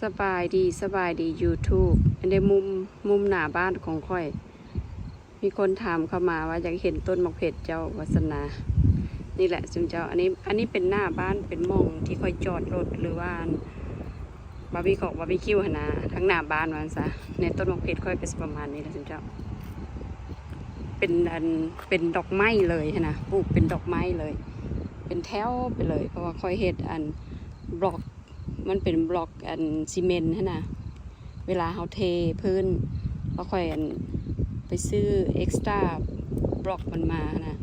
ສະບາຍດີ ສະບາຍດີ YouTube ອັນໃດມຸມ ມຸມໜ້າບ້ານຂອງຂ້ອຍ ມີຄົນຖາມເຂົ້າມາວ່າຢາກເຫັນຕົ້ນໝາກເຜັດເຈົ້າ ວ່າຊັ້ນນະ. ນີ້ແຫຼະຊຸມເຈົ້າ ອັນນີ້ ອັນນີ້ເປັນໜ້າບ້ານ ເປັນໝ່ອງທີ່ຂ້ອຍຈອດລົດ ຫຼືວ່າບາບີຄອກບາບີຄິວຫັ້ນນະ ທາງໜ້າບ້ານວ່າຊັ້ນຊະ. ໃນຕົ້ນໝາກເຜັດຂ້ອຍກໍຊິປະມານນີ້ແຫຼະຊຸມເຈົ້າ ເປັນອັນ ເປັນດອກໄມ້ເລີຍຫັ້ນນະ ປູກເປັນດອກໄມ້ເລີຍ ເປັນແຖວໄປເລີຍ ເພາະວ່າຂ້ອຍເຮັດອັນບລັອກ ມັນເປັນບລັອກອັນຊີເມັນຫັ້ນນະ ເວລາເຮົາເທພື້ນ ແລ້ວຂ້ອຍອັນໄປຊື້ເອັກສະຕຣາບລັອກມັນມາຫັ້ນນະ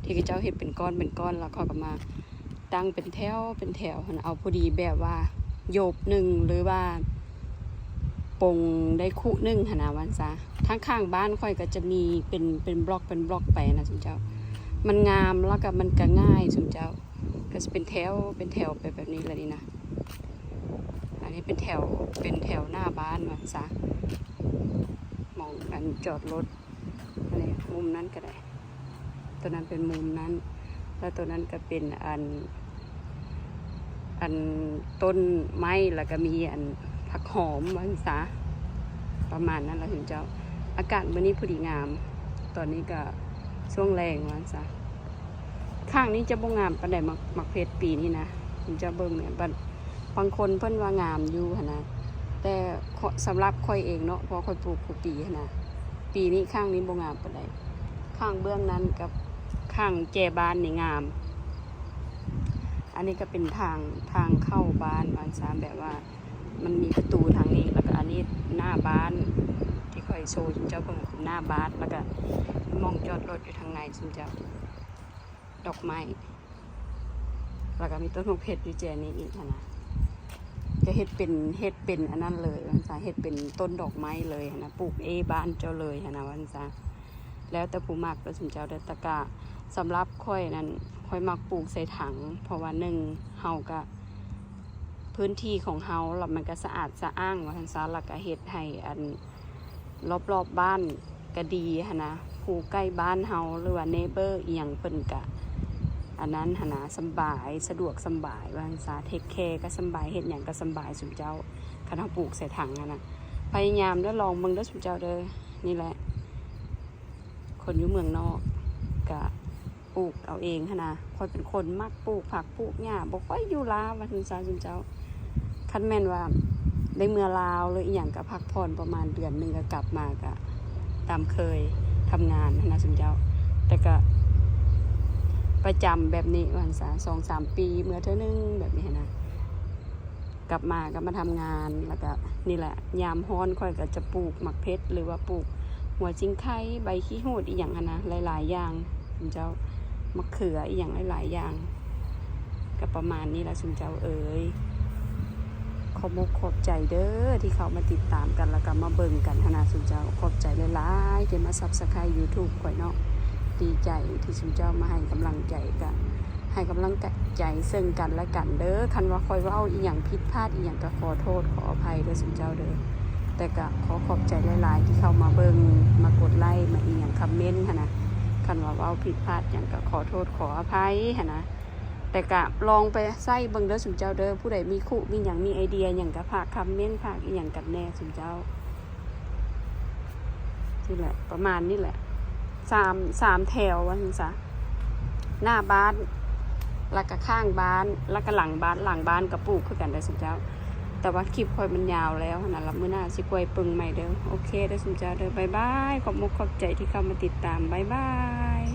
ທີ່ເຂົາເຈົ້າເຮັດເປັນກ້ອນເປັນກ້ອນ ແລ້ວຂ້ອຍກໍມາຕັ້ງເປັນແຖວເປັນແຖວຫັ້ນນະ ເອົາພໍດີແບບວ່າໂຢບໜຶ່ງ ຫຼືວ່າປົງໄດ້ຄຸໜຶ່ງຫັ້ນນະ ວ່າຊັ້ນຊະ. ທາງຂ້າງບ້ານຂ້ອຍກໍຈະມີເປັນ ເປັນບລັອກເປັນບລັອກໄປນະຊຸມເຈົ້າ ມັນງາມ ແລ້ວກໍມັນກໍງ່າຍຊຸມເຈົ້າ. ກໍຊິເປັນແຖວເປັນແຖວໄປແບບນີ້ແຫຼະນີ້ນະ ອັນນີ້ເປັນແຖວ ເປັນແຖວໜ້າບ້ານວ່າຊັ້ນຊະ ໝ່ອງອັນຈອດລົດ ອັນນີ້ມຸມນັ້ນກໍໄດ້ ຕົວນັ້ນເປັນມຸມນັ້ນ ແລ້ວຕົວນັ້ນກໍເປັນອັນ ອັນຕົ້ນໄມ້ ແລ້ວກໍມີອັນຜັກຫອມວ່າຊັ້ນຊະ ປະມານນັ້ນລະເຫັນເຈົ້າ. ອາກາດມື້ນີ້ພໍດີງາມ ຕອນນີ້ກໍຊ່ວງແລງວ່າຊັ້ນຊະ. ຂ້າງນີ້ຈະບໍ່ງາມປານໃດ ໝາກ ໝາກເຜັດປີນີ້ນະ ເຫັນເຈົ້າເບິ່ງແມ່ນ ບາງ ບາງຄົນເພິ່ນວ່າງາມຢູ່ຫັ້ນນະ ແຕ່ສຳລັບຂ້ອຍເອງເນາະ ເພາະຂ້ອຍປູກຄູ່ປີຫັ້ນນະ ປີນີ້ຂ້າງນີ້ບໍ່ງາມປານໃດ. ຂ້າງເບື້ອງນັ້ນກັບຂ້າງແຈບ້ານນີ້ງາມ. ອັນນີ້ກໍເປັນທາງ ທາງເຂົ້າບ້ານວ່າຊັ້ນຊະ ແບບວ່າ ມັນມີປະຕູທາງນີ້ ແລ້ວກໍອັນນີ້ໜ້າບ້ານ ທີ່ຂ້ອຍໂຊຊຸມເຈົ້າເບິ່ງ ໜ້າບ້ານ ແລ້ວກໍໝ່ອງຈອດລົດຢູ່ທາງໃນຊຸມເຈົ້າ ດອກໄມ້ ແລ້ວກໍມີຕົ້ນໝາກເຜັດຢູ່ແຈນີ້ອີກຫັ້ນນະ ກໍເຮັດເປັນ ເຮັດເປັນອັນນັ້ນເລີຍວ່າຊັ້ນຊະ ເຮັດເປັນຕົ້ນດອກໄມ້ເລີຍຫັ້ນນະ ປູກເອບ້ານເຈົ້າເລີຍຫັ້ນນະ ວ່າຊັ້ນຊະ. ແລ້ວແຕ່ຜູ້ມັກເດີຊຸມເຈົ້າເດີ ແຕ່ກະສຳລັບຂ້ອຍນັ້ນ ຂ້ອຍມັກປູກໃສ່ຖັງ ເພາະວ່າໜຶ່ງ ເຮົາກະ ພື້ນທີ່ຂອງເຮົາ ແລ້ວມັນກະສະອາດສະອ້າງວ່າຊັ້ນຊະ ແລ້ວກະເຮັດໃຫ້ອັນ ລອບໆບ້ານກະດີຫັ້ນນະ ຜູ້ໃກ້ບ້ານເຮົາ ຫຼືວ່າເນເບີອີ່ຫຍັງເພິ່ນກະ ອັນນັ້ນຫັ້ນນະ ສຳບາຍ ສະດວກສຳບາຍວ່າຊັ້ນຊະ ເທກແຄກະສຳບາຍ ເຮັດຫຍັງກະສຳບາຍຊຸມເຈົ້າ ຄັນເຮົາປູກໃສ່ຖັງຫັ້ນນະ. ພະຍາຍາມເດີ ລອງເບິ່ງເດີຊຸມເຈົ້າເດີ. ນີ້ແຫຼະ ຄົນຢູ່ເມືອງນອກກະ ປູກເອົາເອງຫັ້ນນະ. ຂ້ອຍເປັນຄົນມັກປູກຜັກປູກຫຍ້າ ບໍ່ຄ່ອຍຢູ່ລາວວ່າຊັ້ນຊະຊຸມເຈົ້າ. ຄັນແມ່ນວ່າໄດ້ເມືອລາວ ຫຼືອີ່ຫຍັງກະພັກຜ່ອນປະມານເດືອນໜຶ່ງ ກະກັບມາກະຕາມເຄີຍ ທຳງານຫັ້ນນະຊຸມເຈົ້າ. ແຕ່ກະປະຈຳແບບນີ້ວ່າຊັ້ນຊະ ສອງສາມປີເມືອເທື່ອໜຶ່ງແບບນີ້ຫັ້ນນະ. ກັບມາກໍມາທຳງານ ແລ້ວກໍນີ້ແຫຼະ ຍາມຮ້ອນຂ້ອຍກໍຈະປູກໝາກເຜັດ ຫຼືວ່າປູກຫົວຈິງໄຄ ໃບຂີ້ຫູດອີ່ຫຍັງຫັ້ນນະ ຫຼາຍໆຢ່າງເຈົ້າ ໝາກເຂືອອີ່ຫຍັງຫຼາຍໆຢ່າງ. ກໍປະມານນີ້ລະຊຸມເຈົ້າເອີຍ. ຂອບອົກຂອບໃຈເດີທີ່ເຂົ້າມາຕິດຕາມກັນ ແລ້ວກໍມາເບິ່ງກັນຫັ້ນນະຊຸມເຈົ້າ. ຂອບໃຈຫຼາຍໆທີ່ມາ Subscribe YouTube ຂ້ອຍເນາະ. ດີໃຈທີ່ຊຸມເຈົ້າມາໃຫ້ກຳລັງໃຈ ກໍ ໃຫ້ກຳລັງໃຈເຊິ່ງກັນແລະກັນເດີ. ຄັນວ່າຂ້ອຍເວົ້າອີ່ຫຍັງຜິດພາດອີ່ຫຍັງກໍຂໍໂທດຂໍອະໄພເດີຊຸມເຈົ້າເດີ. ແຕ່ກໍຂໍຂອບໃຈຫຼາຍໆທີ່ເຂົ້າມາເບິ່ງ ມາກົດໄລ ມາອີ່ຫຍັງ ຄອມເມັນຫັ້ນນະ. ຄັນວ່າເວົ້າຜິດພາດຫຍັງກໍຂໍໂທດຂໍອະໄພຫັ້ນນະ. ແຕ່ກໍລອງໄປໃຊ້ເບິ່ງເດີຊຸມເຈົ້າເດີ. ຜູ້ໃດມີຄຸມີຫຍັງ ມີໄອເດຍຫຍັງກໍຝາກຄອມເມັນ ຝາກອີ່ຫຍັງກັນແດ່ຊຸມເຈົ້າ. ນີ້ແຫຼະ ປະມານນີ້ແຫຼະ ສາມ ສາມແຖວວ່າຊັ້ນຊະ ໜ້າບ້ານ ແລ້ວກະຂ້າງບ້ານ ແລ້ວກະຫຼັງບ້ານ. ຫຼັງບ້ານກະປູກຄືກັນເດີຊຸມເຈົ້າ ແຕ່ວ່າຄລິບຂ້ອຍມັນຍາວແລ້ວຫັ້ນນະ. ລະມື້ໜ້າຊິປ່ອຍປຶ້ງໃໝ່ເດີ. ໂອເຄເດີຊຸມເຈົ້າເດີ. ບາຍບາຍ. ຂອບອົກຂອບໃຈທີ່ເຂົ້າມາຕິດຕາມ. ບາຍບາຍ.